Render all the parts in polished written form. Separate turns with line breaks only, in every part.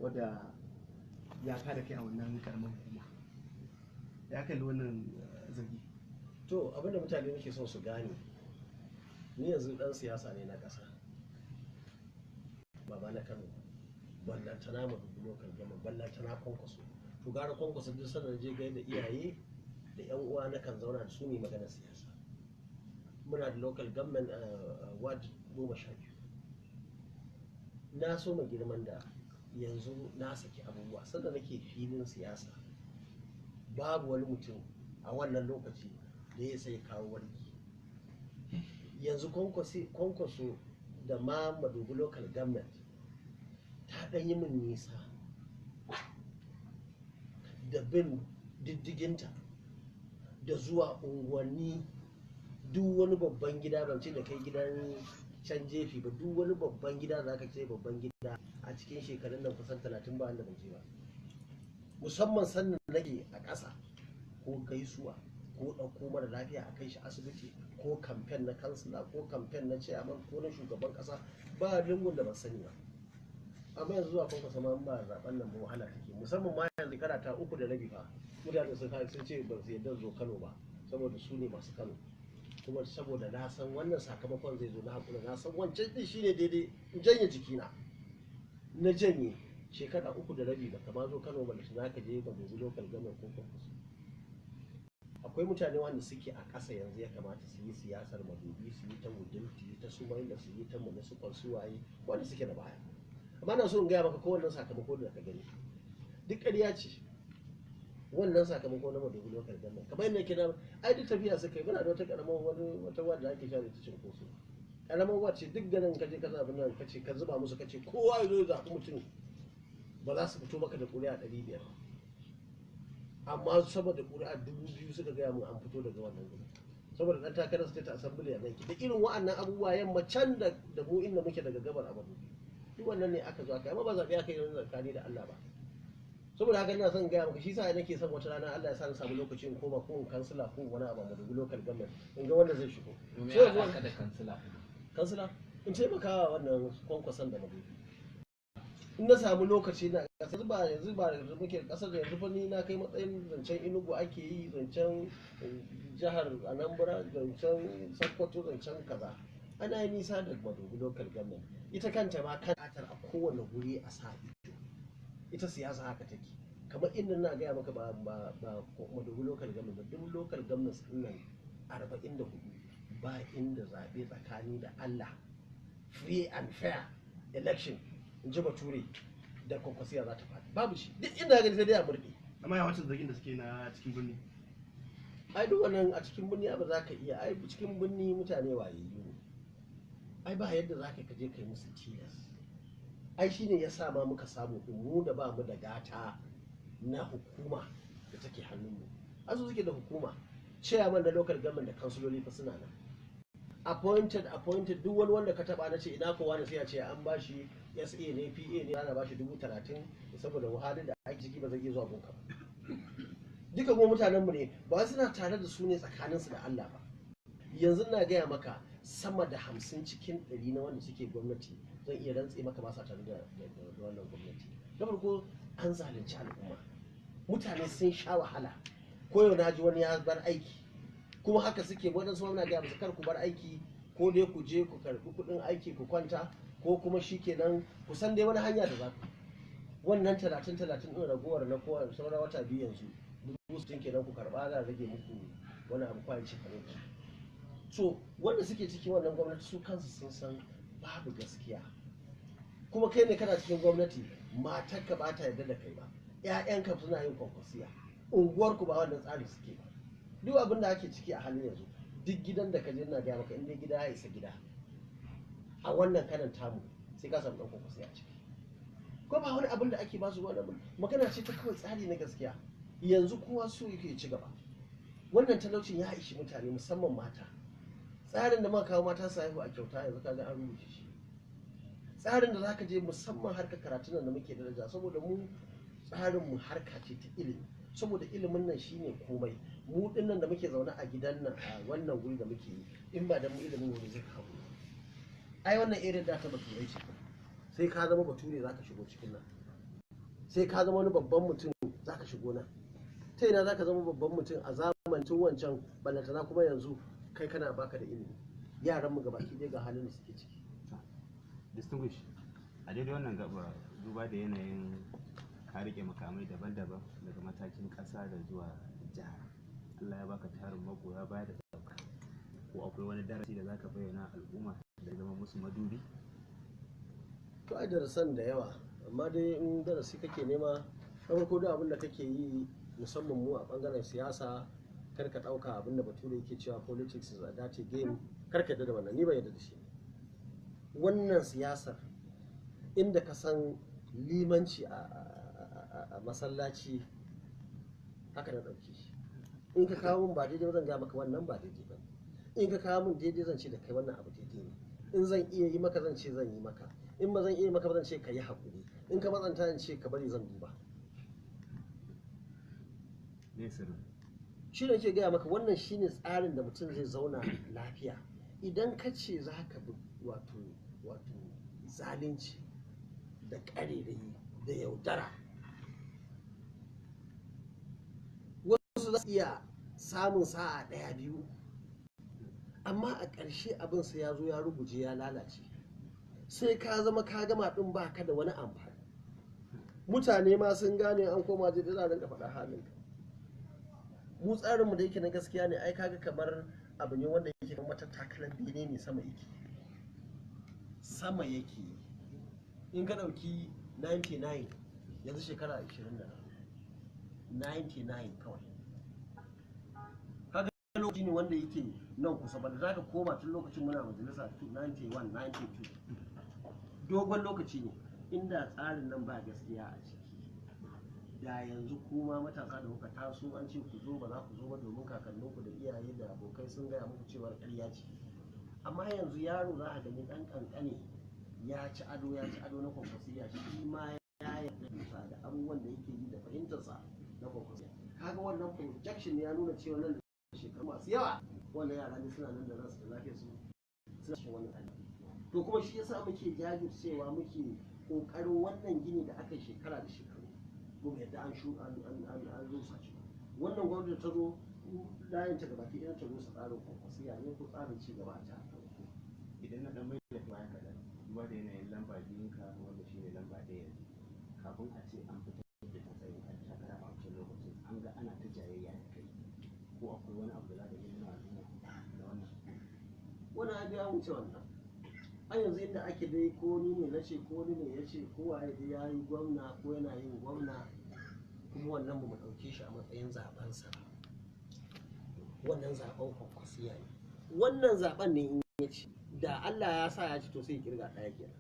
Wadda ya kada kai a wannan karamar hukuma. Ya kalli wannan zargi.
To, abinda mutane nake son su gane, ni yanzu dan siyasa ne na ƙasa, ba na Kano, ballantana Madobi Local Government, ballantana Kwankwaso. To, gara Kwankwaso, duk sanda je gaida iyaye da yan uwa na kan zauna da su ne maganar siyasa. Muna da local government ward 12. Na so ma girman da yanzu na saki abubuwa. Sanda nake filin siyasa, babu wani mutum a wannan lokaci da ya sai kawo wargi. Yanzu Kwankwaso da ma Madobi Local Government ta ɗan yi min nisa da bin diddiginta da zuwa unguwanni, duk wani babban gida, ban ce da kai gidan can jefi ba, duk wani babban gida za ka ce babban gida a cikin shekarun nan kusan 30, ba wanda ban je ba, musamman sannan nake a ƙasa, ko gaisuwa ko ɗauko mara lafiya a kai shi asibiti, ko kamfen na kansila, ko kamfen na chairman, ko na shugaban ƙasa, ba lungun da ban sani ba. Amma yanzu zuwa Kwankwaso ma ba zaben nan ba wahala take, musamman ma yanzu shekara ta 3.5 fa mutane sun ce ba su yarda zo Kano ba saboda su ne masu Kano. Kuma saboda na san wannan sakamakon zai zo, na hakura. Na san wancan din shine daidai, in janye jikina, na janye. Shekara 3.5 ba kama zo Kano ba, da za ka je ba gobe local government ko Kwankwaso. Akwai mutane wanda suke a ƙasa yanzu ya kamata su yi siyasar Madobi, su yi ta Wudil, su yi ta Sumaila, su yi ta municipal, suwaye wanda suke da baya. Amma na so in gaya maka, kowanne sakamako da ka gani duk ƙarya ce. Wannan sakamako na Madobi Local Government, kamar yadda ke na ai duk tafiya suka yi. Muna da wata karamar wani wata wadda ake sha da ta cinkoso, karamar wacce duk garin ka je ka zaɓi nan, ka ce ka zuba musu, ka ce kowa ya zo ya zaɓi mutum, ba za su fito maka da ƙuri'a 500. Amma saboda ƙuri'a 2000 suka gaya mun an fito daga wannan gurin, saboda ɗan takarar State Assembly a nan. Da irin wa'annan abubuwa yamma can da mu inda muke daga gabar a Madobi, duk wannan ne aka zo aka yi, amma ba zaɓe aka yi tsakani da Allah ba. Saboda haka ina son gaya maka, shi sa nake son wata rana Allah ya sa na samu lokaci in koma ko in kansila ko wani abu a Madobi Local Government, in ga wanda zai shigo.
Domin
Sai
ya haɗa ka da kansila?
Kansila, in taimakawa wannan Kwankwason da Madobi in na samu lokaci. Na kasar ba yanzu ba da muke kasar da yanzu fa, ni na kai matsayin zancen Enugu ake yi, zancen jihar Anambra, zancen Sokoto, zancen kaza. Ana yi nisa da Madobi Local Government ita kanta ma kan a kowane guri a sa ido. Ita siyasa haka take. Kamar inda na gaya maka, ba Madobi Local Government ba, duk local government din nan 44, ba inda zaɓe tsakani da Allah, free and fair election in ji Bature, da Kwankwasiya za ta faɗi, babu shi. Duk inda gani sai dai a murɗe.
Amma yawancin zargin da suke na cikin birni.
Ai duk wannan a cikin birni ba za ka iya. Ai cikin birni mutane wayayyu ne. Ai ba yadda za ka je kai musu tilas. Ai shine ya sa ma muka samu din, mu da ba mu da gata na hukuma da take hannunmu. Asu suke da hukuma, chairman na local government da kansuloli fa suna nan appointed, appointed. Duk wani wanda ka taba, na ce ina kowa ne, sai ya ce an bashi SA ne, PA ne, ana bashi 30,000 saboda wahalin da ake ciki, ba zai iya zuwa gunka ba. Duka kuma mutanenmu ne, ba suna tare da su ne tsakaninsu da Allah ba. Yanzu na gaya maka, sama da 50% na wanda suke gwamnati, zan iya rantse maka, ba sa tare da wannan gwamnati. Na farko an zalunci al'umma, mutane sun sha wahala. Ko yau na ji wani ya bar aiki. Kuma haka suke. Waɗansu muna gaya musu kar ku bar aiki, ko dai ku je ku karɓi kuɗin aiki ku kwanta, ko kuma shikenan ku san dai wani hanya da za ku wannan 30-30 ɗin ragowar na kowa sauran wata 2 yanzu, 60,000 kenan ku karɓa, za a rage muku wani abu kwanci kare. So wanda suke cikin wannan gwamnati su kansu sun san babu gaskiya. Kuma kai ne kana cikin gwamnati, matarka ba ta yarda da kai ba, 'ya'yanka suna yin Kwankwasiya, unguwarku ba wannan tsari suke ba. Duk abin da ake ciki a halin yanzu, duk gidan da ka je, na gaya maka, in dai gida ya isa gida a wannan kanan tamu, sai ka samu ɗan Kwankwasiya a ciki. Ko ba wani abin da ake basu, wani abin magana ce ta kawai tsari na gaskiya. Yanzu kowa so yake ci gaba. Wannan talaucin ya ishi mutane, musamman mata. Tsarin da muka kawo, mata su haihu a kyauta, yanzu kaga an rubuce shi. Tsarin da zaka je, musamman harkar karatun nan da muke daraja, saboda mu tsarin mu harka ce ta ilimi, saboda ilimin nan shine komai. Mu dinnan da muke zaune a gidan nan, a wannan guri da muke yi, in ba da mu ilimin wuri zai kawo. Ai wannan area da ta Baturai ce, sai ka zama Bature zaka shigo cikin nan. Sai ka zama wani babban mutum za ka shigo nan. Ta ina za ka zama babban mutum a zamanin wancan, ballantana kuma yanzu kai kana baka da ilimi. Yaranmu gabaki ɗaya ga halin da suke ciki.
Distinguish, a daidai wannan gaba, duba da yanayin ka rike makamai daban-daban daga matakin ƙasa da zuwa jiha, Allah ya baka tarin magoya baya da ɗauka, ko akwai wani darasi da zaka bayyana al'umma da zama musu madubi?
To ai darasan da yawa, amma dai in darasi kake nema, na farko duk abin da kake yi, musamman mu a bangaren siyasa, kar ka ɗauka abin da Bature yake cewa "politics is a dirty game". Kar ka yarda da wannan, ni ban yarda da shi. Wannan siyasar, inda ka san limanci a masallaci, haka na ɗauke shi. In ka kawo min ba daidai ba, zan gaya maka wannan ba daidai ba. In ka kawo min daidai, zan ce da kai wannan abu daidai ne. In zan iya yi maka, zan ce zan yi maka. In ba zan iya maka ba, zan ce ka yi haƙuri. In ka matsanta, in ce ka bari zan duba.
Ne sirri?
Shi ne ke gaya maka, wannan shine tsarin da mutum zai zauna lafiya. Idan ka ce za ka bi wato zalunci da ƙarerayi da yaudara, wasu za su iya samun sa'a ɗaya, biyu, amma a ƙarshe abin sai ya zo ya ruguje, ya lalace. Sai ka zama ka gama ɗin, ba ka da wani amfani. Mutane ma sun gane, an koma zai za a rinka faɗa halinka. Mu tsarinmu da yake na gaskiya ne, ai kaga kamar abu ne wanda yake kamar matattakalan bene ne, sama yake, sama yake. In ka ɗauki 99, yanzu shekara 20 da 99 kawai, kaga lokaci ne wanda yake nan kusa ba da za ka koma tun lokacin muna majalisa 91, 92, dogon lokaci ne. Inda tsarin nan ba gaskiya a ciki, da yanzu kuma matasa da kuka taso an ce ku zo, ba za ku zo ba, domin kakanninku da iyaye da abokai sun gaya muku cewa ƙarya ce. Amma yanzu yaro za a gani ɗan ƙanƙane ya ci ado, ya ci ado na Kwankwasiya, shi ma ya yarda da abubuwan da yake yi da fahimtarsa na Kwankwasiya. Kaga wannan projection ya nuna cewa nan da shekaru masu yawa, wannan yara ne suna nan da ransu da lafiyarsu, suna cikin wannan hali. To kuma shi yasa muke jajircewa, muke ƙoƙarin wannan gini da aka yi shekara da shekaru, ba mu yadda an shu an an an an rusa shi. Wannan gwamnati ta zo, layin ta gabaki ɗaya ta rusa tsarin Kwankwasiya ne ko tsarin ci gaba a jihar Kano.
Idan na dan mai da baya kaɗan, duba da yanayin lamba biyunka wanda shine lamba ɗaya yanzu, kafin a ce an fitar da matsayin ɗan takara a wancan lokacin, an ga ana ta jayayya da kai. Ko akwai wani abu da za ka iya nuna al'umma da wannan?
Wani abu ya wuce wannan. A yanzu inda ake dai, ko ni ne na ce, ko ni ne ya ce, ko waye dai ya yi gwamna ko yana yin gwamna, kuma wannan ba mu ɗauke shi a matsayin zaɓensa ba. Wannan zaɓen Kwankwasiya ne. Wannan zaɓen ne in ya ci, da Allah ya sa ya ci, to sai ya kirga ɗaya kenan.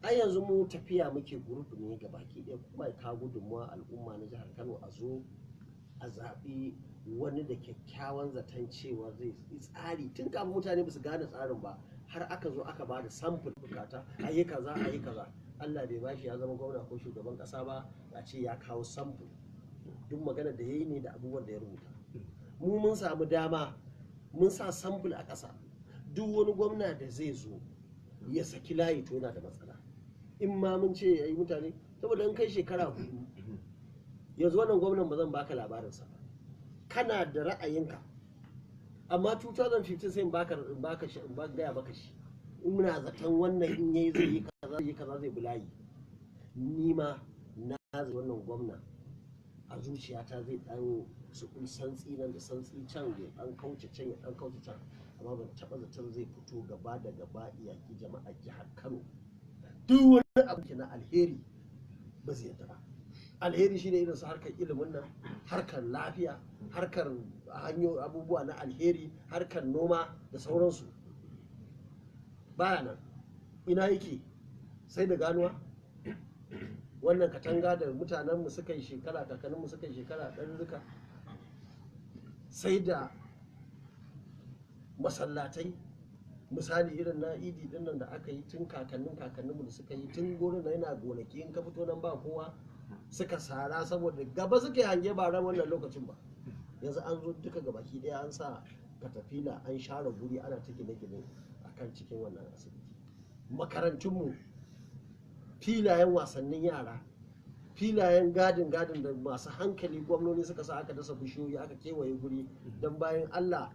A yanzu mu tafiya muke group ne ga baki ɗaya, kuma ya kawo gudunmawa al'umma na jihar Kano, a zo a zaɓi wani da kyakkyawan zaton cewa zai yi tsari. Tun kafin mutane ba su gane tsarin ba, har aka zo aka ba da samfur, bukata a yi kaza, a yi kaza. Allah bai bashi ya zama gwamna ko shugaban ƙasa ba, a ce ya kawo samfur. Duk magana da ya yi ne da abubuwan da ya rubuta. Mu mun samu dama, mun sa samfur a ƙasa. Duk wani gwamna da zai zo ya saki layi, to yana da matsala. In ma mun ce ya yi mutane, saboda in kai shekara 4 yanzu, wannan gwamnan ba zan baka labarinsa ba. Kana da ra'ayinka, amma 2015 sai in baka shi, in baka, gaya maka shi. In muna zaton wannan in yayi zai yi kaza, zai yi kaza, zai bi layi. Ni ma na zai wannan gwamna a zuciyata zai dan su santsi nan da santsi can, ya dan kauce can, ya dan kauce can, amma ban taba zaton zai fito gaba da gaba iyaki jama'a jihar Kano. Duk wani abu na alheri ba zai yarda ba. Alheri shine irin su harkar ilimin nan, harkar lafiya, harkar hanyo, abubuwa na alheri, harkar noma da sauransu. Baya nan. Ina yake? Sai da ganuwa wannan katanga da mutanenmu suka yi shekara, kakanninmu suka yi shekara ɗarurruka, sai da masallatai, misali irin na Idi din nan da aka yi tun kakannin kakanninmu da suka yi, tun gurin na yana gonaki, in ka fito nan ba kowa, suka sara saboda gaba suka yi hange, ba ran wannan lokacin ba. Yanzu an zo duka gabaki daya an sa katafila, an share guri, ana ta gine-gine a kan cikin wannan asibiti, makarantunmu, filayen wasannin yara. Filayen gadin gadin da masu hankali gwamnoni suka sa aka dasa bishiyoyi aka kewaye guri don bayan Allah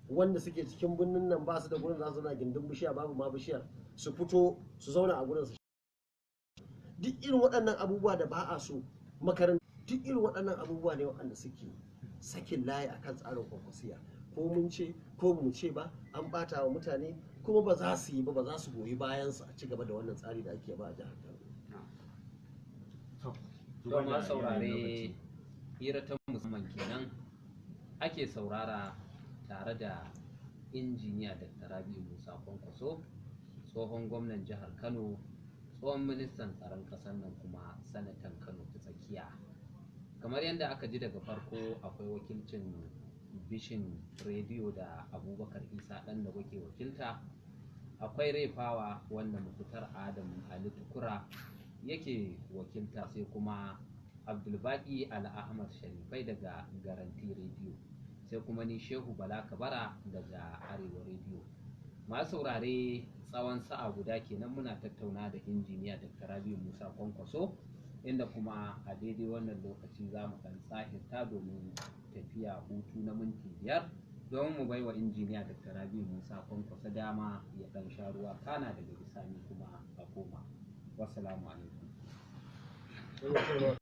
wanda suke cikin birnin nan ba su da gurin za su zauna gindin bishiya, babu ma bishiyar, su fito su zauna a gurin su. Duk irin waɗannan abubuwa da ba a so makarantu, duk irin waɗannan abubuwa ne waɗanda suke sakin layi akan tsarin Kwankwasiya. Ko mun ce ko mu ce ba, an ɓata wa mutane, kuma ba za su yi ba, ba za su goyi bayan su a ci gaba da wannan tsari da ake ba a jihar Kano.
To,
To
duba da
ma saurare,
yanayin lokaci.
Hira ta musamman kenan ake saurara tare da injiniya Dr. Rabi'u Musa Kwankwaso, tsohon gwamnan jihar Kano, tsohon ministan tsaron ƙasar nan, kuma sanatan Kano ta Tsakiya. Kamar yadda aka ji daga farko, akwai wakilcin Vision Rediyo da Abubakar Isa ɗan da ke wakilta, akwai Refawa wanda Mukutar Adam Ali Tukura yake wakilta, sai kuma Abdulbaki Al-Ahmad Sharifai daga Garanti Rediyo, sai kuma ni Shehu Bala Kabara daga Arewa Rediyo. Masu saurare, tsawon sa'a guda kenan muna tattauna da injiniya Dr. Rabiu Musa Kwankwaso, inda kuma a daidai wannan lokaci za mu ɗan tsahirta domin tafiya hutu na minti 5 don mu baiwa injiniya Dr. Rabiu Musa Kwankwaso dama ya ɗan sha ruwa, kana daga bisani kuma a koma. Wassalamu alaikum.